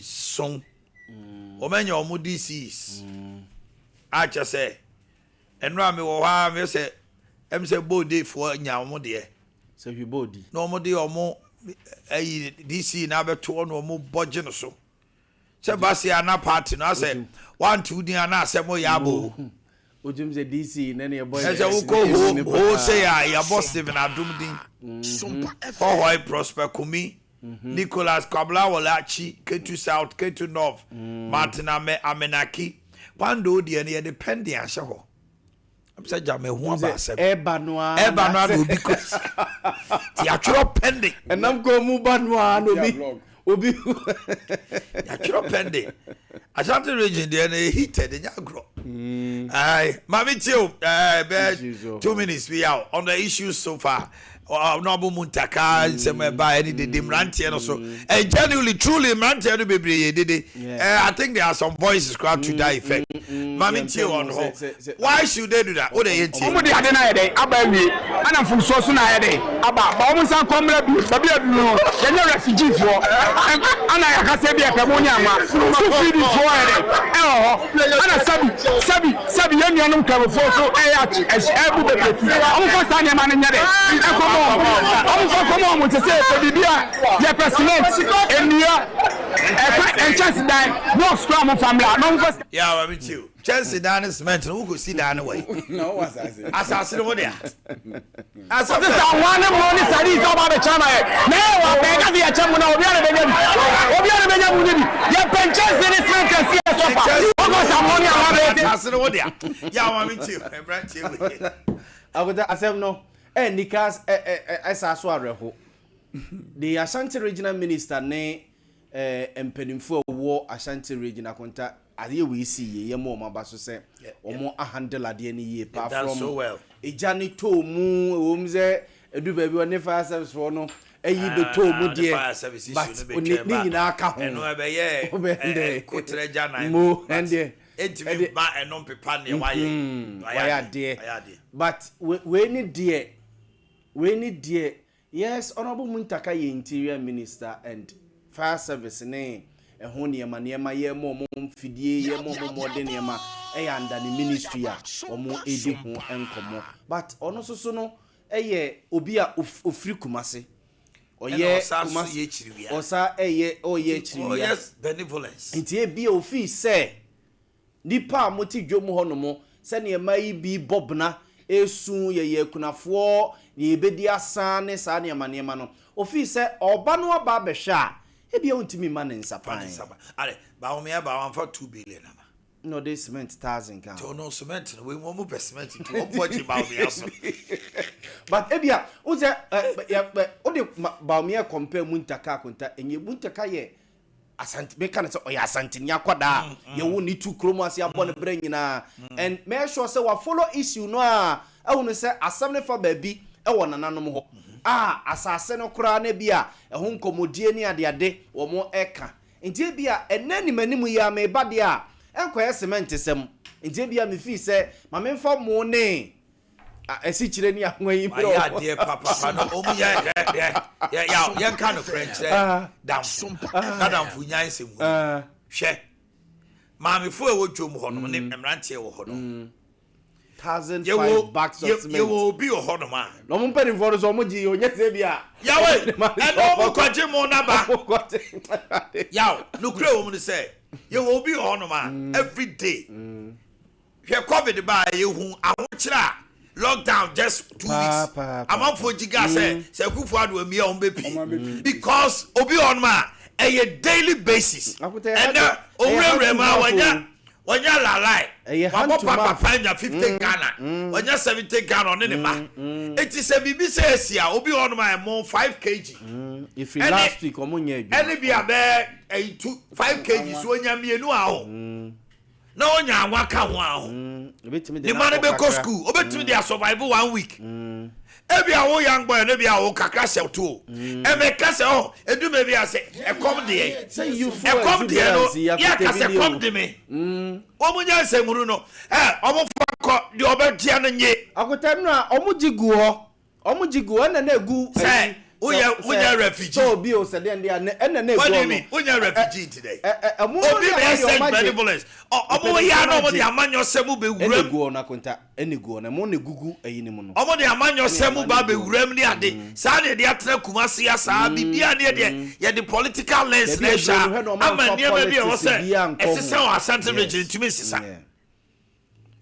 7. Wɔn anya wɔn DCs. Akyɛ sɛ ɛnora mewɔ hɔ a meyɛ sɛ sɛ boodefoɔ nya wɔn deɛ. Sɛ hwi boodi. Na wɔn de wɔn ayi DC na abɛto hɔ na wɔn bɔ gye no so. Sɛ basi ana party no asɛ wante wo din ana asɛm yɛ abɔ o. Wotum sɛ DC ne ne ɛbɔ yɛ. Ɛsɛ wokɔ ho ho sɛ yɛ a yɛabɔ Stephen Adom din. Hɔhɔe Prosper Kumi, Nicholas Kwabla Walachi, Ketu South, Ketu North, Martin Ame Amenaki. Kwando deɛ no yɛde pending ahyɛ hɔ. Sɛ gya mahu aba asɛm. Ɛba no ara. Ɛba no ara na obi kɔ. Ti atwerɛ pending. Ɛnam kɔn mu ba no ara na obi. Obi. Yɛatwerɛ pending. Ashanti Region deɛ no heated, ɛnyɛ agorɔ. Aye, maame tie o, bɛɛ 2 minutes bi yaw on the issues so far. Honorable Muntaka nsɛm ɛba ɛne dede mmeranteɛ no so. And genuinely, truly, mmeranteɛ no bebree yɛ dede. I think there are some voices crowd to that effect. Maame tie on hɔ. Why should they do that? O de yɛ tie. Wɔn de ade no ayɛ dɛn aba awie, ɛna mfomsoɔ so na ayɛ dɛn aba ba. Wɔn nsa nkɔ mmra bio baabi a aduru no. Yɛnyɛ refugee foɔ, ɛna yɛaka sɛ bi ɛpɛ mo ne anwa so freedom foɔ ayɛ dɛn ɛwɔ hɔ, ɛna sɛbi sɛbi sɛbi yɛn nuanom nkramofoɔ so ɛyɛ akyi ɛbu bebree. Wɔn fa saa nneɛma no nyɛ dɛn ɛkɔmɔ wɔn, wɔn fa kɔmɔ wɔn sɛ yɛpɛ biribi a yɛpɛ cement, nnua, ɛfa nkyɛnse dan, blocks kora, wɔn fa mmra na wɔn fa. Yeah, maame tie o. Kyɛnse dan ne cement no, wokɔ si dan no wɔ yi. Asase no ho dea. Ɔte sɛ anwa ne mo ne sardine sɛ ɔba abɛkyɛ ama yɛ na ɛyɛ wɔ abɛn ka sɛ yɛkyɛ mo na obiara bɛnya bi, obiara bɛnya mu ne bi. Yɛpɛ nkyɛnse ne cement kɛseɛ sɔfa ɔkɔ sɛ mo ne anwa bɛyɛ sɛ. Asase no ho dea. Yeah, maame tie o. Mmeranteɛ wei. Akota asɛm no ɛ nika ɛ ɛ ɛsa so awerɛho. The Ashanti Regional Minister ne mpanimfoɔ a ɛwɔ Ashanti Region, Akonta, adeɛ wei si yie, yɛma wɔn aba so sɛ wɔn ahandle adeɛ no yie paa done from so well. Egya ne tɔɔ mu. Ɛwɔ mu sɛ edu baabi ɔne fire service foɔ no ɛyi bɛtɔɔ mu Ah, ne deɛ fire service issue but no ne bɛtwɛn ne ba. nyinaa ka ho. Ɛno ɛbɛyɛ Wobɛn dɛ kotrɛ gya nan mo but ɛndeɛ ɛntumi ɛde mma ɛno mpepa neɛ wayɛ. Wayɛ wayɛ adeɛ. Wayɛ adeɛ. But wei ne deɛ, wei ne deɛ, yes, Honourable Muntaka yɛ Interior Minister and fire service ne ɛho nneɛma nneɛma, yɛ ma ɔmo mfidie, yɛ ma ɔmo mmɔden nneɛma ɛyɛ under ne ministry a ɔmo edi ho nkɔmɔ, but ɔno nso so no ɛyɛ obi a ofiri Kumase. Ɛna ɔyɛ ɔsan so Kumase yɛ akyiriwia. Ɔsa ɛyɛ ɔyɛ akyiriwia. Ɔyɛ benevolence. Nti ebi a ofii sɛ nipa a mote dwom hɔ nom sɛ nneɛma yi bi bɔ bena esu yɛyɛ akunafoɔ nea yɛbɛdi asa ne saa nneɛma nneɛma no, ofii sɛ ɔba no aba abɛhwɛ a ebi a ontumi mma ne nsa fa ne pan. Nsa ba ale Bawumia ba wamfa 2 billion ama. Na ɔde cement 1,000 ka nti ho. Ɔno cement no wei mu ɔmo pɛ cement nti wɔn bɔ gye Bawumia so. But ebi a n sɛ ɛ ɛ ɛ ɔde Bawumia compare Muntaka, Akonta enye Muntaka yɛ Asante, meka no sɛ ɔyɛ Asanteni akwadaa a yɛwo ne tu kurom ase abɔ ne berɛ nyinaa and mɛyɛ sure sɛ wafollow issue no a ɛhu no sɛ asɛm no fa baabi ɛwɔ nananom hɔ a asase no koraa no bi a ɛho nkɔmmɔdie ne adeade wɔn ɛka. Nti ebi a ɛnɛ nim anim yi a meba deɛ a ɛnkɔyɛ cement sɛm, nti ebi a mefii sɛ ma memfa mo ne asikyire ne ahoa yi wayɛ adeɛ papapa no ɔmu yɛ yɛ yɛ yɛ yɛnka no korɛ nkyerɛ damfo na damfo nya nsɛm hu. Hwɛ, maamefo a ɛwɔ dwom hɔ nom ne mmeranteɛ wɔ hɔ no thousand yɛwɔ five bags of cement. Yɛwɔ obi wɔ hɔ nom a na ɔmo mpanimfoɔ no so ɔmo gye onye sɛ bi a yawe ɛna ɔmo kɔgye mo naba. Ɔmo kɔgye. Yaw nokura wɔ mu no sɛ yɛwɔ obi wɔ hɔ nom a every day, hwɛ, COVID ba a yɛhu ahokyerɛ a lockdown just two Pa, weeks pa, pa, amanfoɔ gyiga sɛ Akufo Addo amia wɔn Ɔmo bɛpie abɛpie. because obi wɔ hɔ nom a ɛyɛ daily basis. Akotɛ, ɛnɛ ɛyɛ owurawura mu a hand to wɔnya mouth. Wɔnya lalai Ɛyɛ wabɔ hand to mouth. papa nya 50 Ghana, wɔnya 70 Ghana ɔne ne ba. Eti sɛ biribi sɛ esi a obi wɔ hɔ nom a ɛmo 5 kg Efiri last week ɔmo nyɛ adwuma. Ɛne bi a bɛɛ ɛyi 2 5 kg so onya mmienu a ho na onya anwa ka ho a ho Ebetumi de ne ma no n'akɔ bɛkɔ kakra. school, obetumi de asurvive one week. Ebi a wo young boy no bi a wo kakra hyɛ to o ɛmɛ kasa ɔ eduma bi a sɛ ɛkɔm deɛ Sɛ youthful ɛkɔm deɛ no exuberance yi yɛ akotɛ kasa bi ni ɛkɔm o. de me wɔn nyɛ nsɛmuru no ɛ ɔmo fa kɔ deɛ ɔbɛtua no nye. Akotɛ no a ɔmo gye gu hɔ, ɔmo gye gu hɔ ɛna na egu sɛ ɛyi. Woyɛ wonyɛ refugee. Store bi o sɛ deɛ deɛ ne ɛna na What do egu you mean? ɔno. Wonyɛ refugee today. Ɛ ɛ ɛmo Obi ne bɛyɛ adeɛ search ɔmo agye. benevolence. Ɔmo yɛ a na ɔmo de amanyɔsɛm Ɛna bɛwura mu. egu ɔno akonta ɛna egu ɔno ɛmo na egugu ɛyi ne mu no. Ɔmo de amanyɔsɛm Ɛna ba ɛma ne gu bɛwura mu ne ade. Saa na yɛde atena Kumasi ya saa biribiara ne yɛdeɛ yɛde political lens Dabi na aduro ɛhwɛ no hwɛ na a ɔmo ama amfa nneɛma bi a ɛwɔ politics sɛ biara nkɔ ɛsesa ho. wɔ Asante region Yes. ntumi nsesa. Yeah.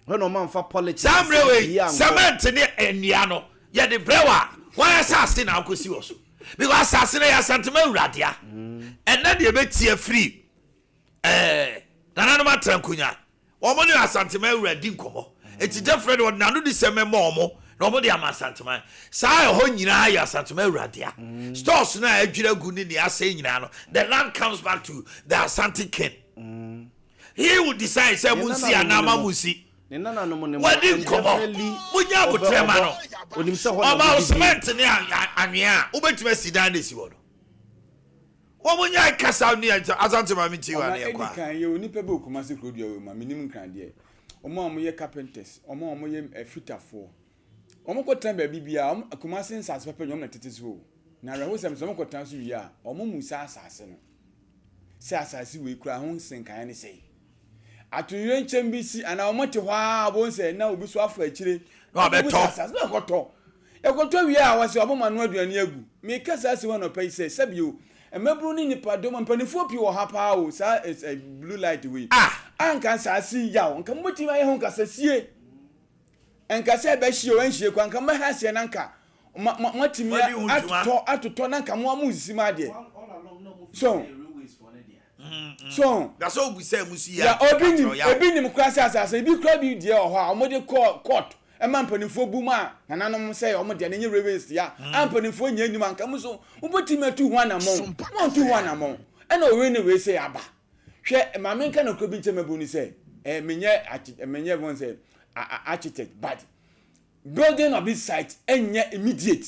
Hwɛ na ɔmo amfa politics Saa mmerɛ wei biara nkɔ. cement ne nnua no yɛde brɛ wɔ a wɔn asase na akɔsi wɔ so because asase no yɛ Asantema awuradea. Ɛnɛ deɛ ɛbɛti afiri nananom atena nkonya wɔn ne Asantema awura di nkɔmmɔ eti Jeffrey de ɔde n'ano di sɛ mɛmɔ wɔn na wɔn de ama Asantema. Saa ɛhɔ nyinaa yɛ Asantema awuradea. Stores no a adwira gu ne nea asɛe nyinaa no, the land comes back to the Asante king. He will decide sɛ Ne mu nsi nananom anaa ma ne mo. mu nsi. Ne nananom ne mo. Wadi nkɔmmɔ. Definitely Munya abotrɛ ma no. Onim sɛ hɔ na Ɔma wo wɔdidi. cement ne anwea a wobɛtumi asi dan de si hɔ no, wɔn mo nya kasa ne Asante ma mi ti wa Ɔma ne edi yɛ kɔ a kan yɛ onipa bi wɔ Kumasi kuro dua wɔ mu a menim nkradeɛ. Ɔmo a wɔyɛ carpenters, ɔmo a wɔyɛ fitafoɔ. Ɔmo kɔ tena baabi biara, ɔmo Kumasi nsase pɛpɛ nyɛ ɔmo na tete so o. Na awerɛhosɛm sɛ ɔmo kɔ tena so wie a, ɔmo mu sa asase no. Sɛ asase wei kura ho nsenkan ne sɛe. Atoyerɛnkyɛm bi si anaa ɔmo te hɔ a wɔn sɛ na obi so afa akyire. Na wabɛtɔ. Ɔmo sa asase na ɔkɔtɔ. Ɛkɔtɔ wie a wɔsɛ ɔmo ma no aduane agu. Meka saa si hɔ anɔpa yi sɛ sɛbio mmabunu ne nipadɔm mpanimfoɔ pii wɔ ha paa o, saa blue light wei. Ah! Anka nsase yi yaw nka mobɛtumi ayɛ ho nkasasie. Nka sɛ ɛbɛhye o ɛnhye kɔ anka mobɛha aseɛ na nka moatumi Moadi ho dwuma. atotɔ na nka mo a mo sisi mu adeɛ. So na sɛ obu sɛ mu si ya obi nim, ebi nim kora sɛ asase ebi kora bi deɛ wɔ hɔ a wɔde kɔ court ɛma mpanimfoɔ bu mu a nananom sɛ wɔn deɛ ne nye railways ya a mpanimfoɔ nyɛ anim anka mu so wobɛtumi atu ho anammɔn wɔntu ho anammɔn ɛna owe ne wei sɛ aba. Hwɛ, maame, nka na kuro bi nkyɛn mɛbu ni sɛ menyɛ wɔn sɛ architect, but building of this site ɛnyɛ immediate.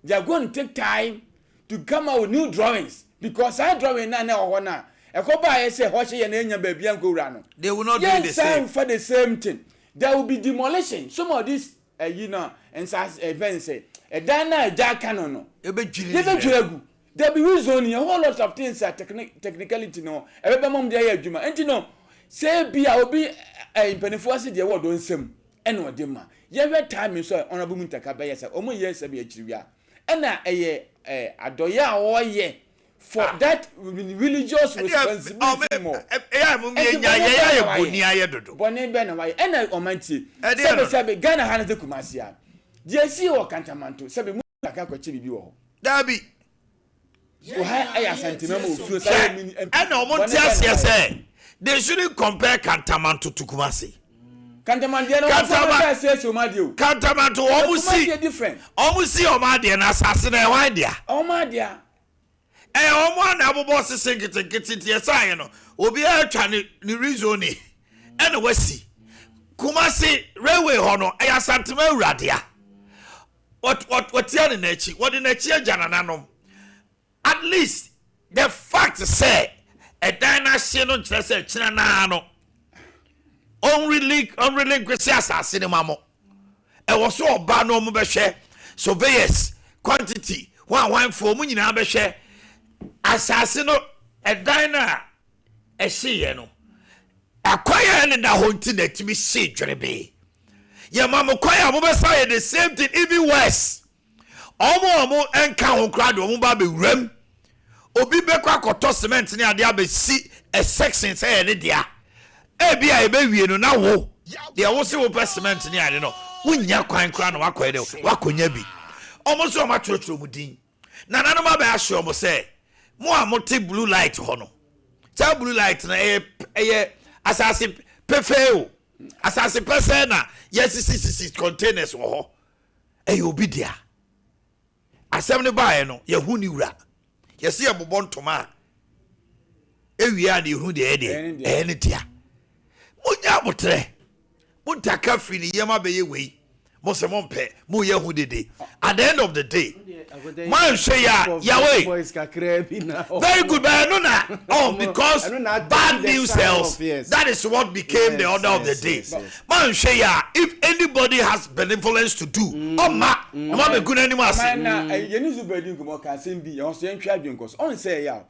They are going to take time to come out with new drawings because saa drawing na ɛwɔ hɔ na ɛkɔ baa yɛ sɛ hɔ hyɛ yɛ na enya baabi a nkowura no. They will not do the Yɛn same. nfa the same thing. There will be demolition. Some of this ɛyi na nsa ɛfɛn sɛ ɛdan na ɛgya aka no Ebedwiri. Yɛbɛtwerɛ agu. There be rezoning, a whole lot of things a technicality no ɛbɛbɛ mɔm de ayɛ adwuma. Nti no sɛ bi a obi mpanimfoɔ ase deɛ ɛwɔ dɔ nsam ɛna ɔde ma yɛhwɛ time nso a Honourable Muntaka bɛyɛ sɛ ɔmo yɛ sɛ bi akyiri wia ɛna ɛyɛ adɔyɛ a ɔyɛ for that religious responsibility mo. Ɛyà mo mi nya yɛ yɛ ayɛ boni ayɛ dodo. Bɔnne bɛn na wayɛ ɛna ɔman tie? Ɛdeɛ sɛbi no. Sɛbi Ghana ha no sɛ Kumasi a deɛ esi wɔ Kantamanto, sɛbi mu kakra kɔkye biribi wɔ hɔ. Dabi. Ɔha ɛyɛ Asantema mu ofuo sɛ ɛyɛ mini. Hwɛ, ɛna ɔmo nte aseɛ sɛ they shouldn't compare Kantamanto to Kumasi. Kantamandeɛ no wɔn fɔlɔ sɛ ɛsɛ ɛsɛ ɔmo adeɛ o. Kantamanto wɔn si Kumasi yɛ different. Wɔn si wɔn adeɛ na asase na ɛwan dea? Ɔmo adeɛ. Ɛyɛ wɔn a na abobɔ sese nketenkete nti ɛsɛ ayɛ no obiara atwa ne rezoning ɛna wasi. Kumasi railway hɔ no ɛyɛ Asantema awuradea. Wɔtia ne n'akyi, wɔde n'akyi agya nananom. At least the fact sɛ ɛdan n'ahye no nkyerɛ sɛ ɛkyerɛ naa no ɔnrelinquish asase no ma mo. Ɛwɔ so ɔba no ɔmo bɛhwɛ surveyors quantity wɔn a wɔnfo ɔmo nyinaa bɛhwɛ asase no. Ɛdan no a ɛhyeeɛ no, akwan a ɛneda hɔ nti na ɛtumi hyee dwerebee. Yɛma mo kwan a mobɛsa yɛ the same thing, even worse. Ɔmo a ɔmo nka ho koraa de ɔmo ba abɛwuram. Obi bɛkɔ akɔtɔ cement ne adeɛ abɛsi a section sɛ yɛ ne dea. Ebi a yɛbɛwie no na wo deɛ wo se wopɛ cement ne ade no, wonya kwan koraa na wakɔ yɛ dɛ wakɔnya bi. Ɔmo nso ɔmo atwerɛtwerɛ mu din. Nananom abɛ ahyɛ ɔmo sɛ mo a mote blue light hɔ no, saa blue light no ɛyɛ asase pefee o, asase pɛsɛ na yɛsisisisi containers wɔ hɔ. Ɛyɛ obi dea. Asɛm no baeɛ no, yɛhu ne wura. Yɛsi yɛbobɔ ntoma a ewie a na yɛhu deɛ ɛyɛ deɛ ɛyɛ ne dea. Monya abotrɛ. Montaka firi ne yam abɛyɛ wei. Mo sɛ mo mpɛ, mo yɛ ho dede. At the end of the day, mo anhwɛ yi a, Yahweh. Very good, but ɛno na, oh, because bad news sells. That is what became the order of the day. Mo anhwɛ yi a, if anybody has benevolence to do, ɔmma na mo abɛgu n'anim ase. Na yɛne Zuba di nkɔmmɔ ka asɛm bi, ɛhɔ so yɛntwe adwene nkɔ so. Ɔn sɛ ɛyɛ a,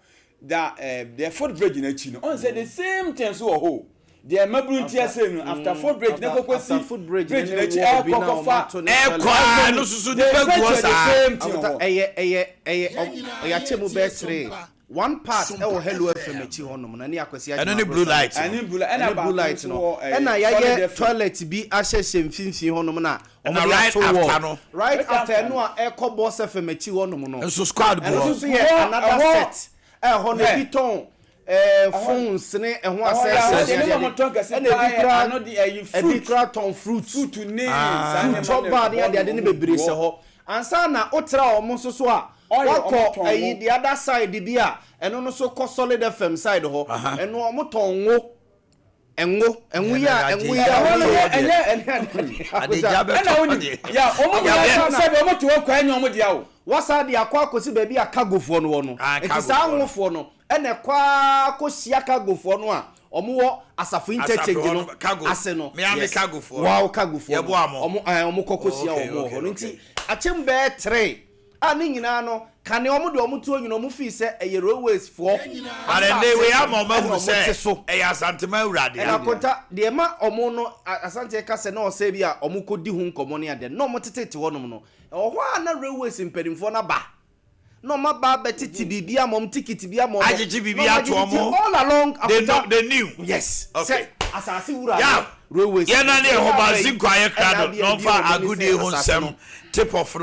da eh, the foot bridge no akyi no, ɔn sɛ the same thing so wɔ hɔ o. Deɛ mmabunu nti asɛm no, after foot bridge na kɔkɔ si bridge no akyi, ɛkɔ kɔfa. Ɛkɔ a, ɛno soso nipa gu hɔ saa. The same thing wɔ hɔ. Ɛyɛ ɛyɛ ɛyɛ ɔyɛ akyɛ mu bɛyɛ tere. One part ɛwɔ Hello FM akyi hɔ nom no, ɛne Akwasi Ɛno ne blue light no. Ɛne blue light, ɛna Ɛne blue baako light nso no. wɔ ɛɛ Ɛna Solid yɛayɛ FM. toilet bi ahyehyɛ mfimfini hɔ nom na Ɛna wɔde right ato after wall. no. Right Right after after ɛno a ɛkɔ Boss FM akyi hɔ nom no. Nso squad gu Ɛno hɔ. nso so yɛ Ɛhɔ- another ɛhɔ- set. Ɛhɔ no Yeah. ebi tɔn ɛɛ phones ne ɛho Ɛhɔ accessories deɛ ne ne adeade. wɔn tɔn kɛse Ɛna paa ebi yɛ koraa ano de ɛyi ebi fruit. koraa tɔn fruit. Fruit ne saa nneɛma Chop no bar ne ɛhɔ adeade no ne wɔn bebree gu hyɛ hɔ. hɔ. Ansa na wotra wɔn nso so a Oil, wakɔ wɔn tɔn ɛyi ngo. the other side bi a ɛno no so kɔ Solid FM side hɔ. Ɛno wɔn tɔn ngo. Ɛngo ɛngo yi a ɛngo yi a Ɛhɔ no yɛ wɔtɔn ɛnyɛ ɛne adeade. Adegya bɛtɔ ɛna woni adeɛ. ya wɔn nyinaa sɛ sɛbi wɔn te hɔ kwan nyɛ wɔn dea o. Wasa de akɔ akɔsi baabi a cargofoɔ no wɔ no. Ah, Nti cargofoɔ saa no. ngofoɔ no ɛna ɛkɔ ara kɔhyia cargofoɔ no a wɔn wɔ asafo interchange hɔ no no, cargo. ase no. Me ara me cargofoɔ no. Wow, cargofoɔ no. Yɛboa mo. Wɔn ɛɛ wɔn kɔ kɔhyia Oh, okay, wɔn wɔ okay, hɔ no. okay. Nti akyem bɛyɛ tere a ne nyinaa no kane wɔn de wɔn tuo nyina wɔn fii sɛ ɛyɛ railways foɔ But ɛnɛ wei ama ɔmo ɛna ahunu wɔn te sɛ so. ɛyɛ Asantema awurade Ɛna a. akonta deɛ ma ɔmo no Asante ka sɛ na ɔsɛ bi a ɔmo kɔ di ho nkɔmɔ ne adeɛ na ɔmo tetete hɔnom no ɛwɔ hɔ a na railways mpanimfoɔ no aba na ɔmo aba abɛtete biribi ama ɔmo tikiti bi ama ɔmo Agyegye biribi na ɔmo ato agyegye ɔmo. all along They akonta know, they knew. Yes. Okay. Sɛ asase wura Yeah. no railways Yɛn na ne ɛhɔ Ɛna ba abɛyi Zinco ayɛ ɛna krado abɛyi na ɔmfa ɛbi agodie ho asase nsɛm no. tip off no.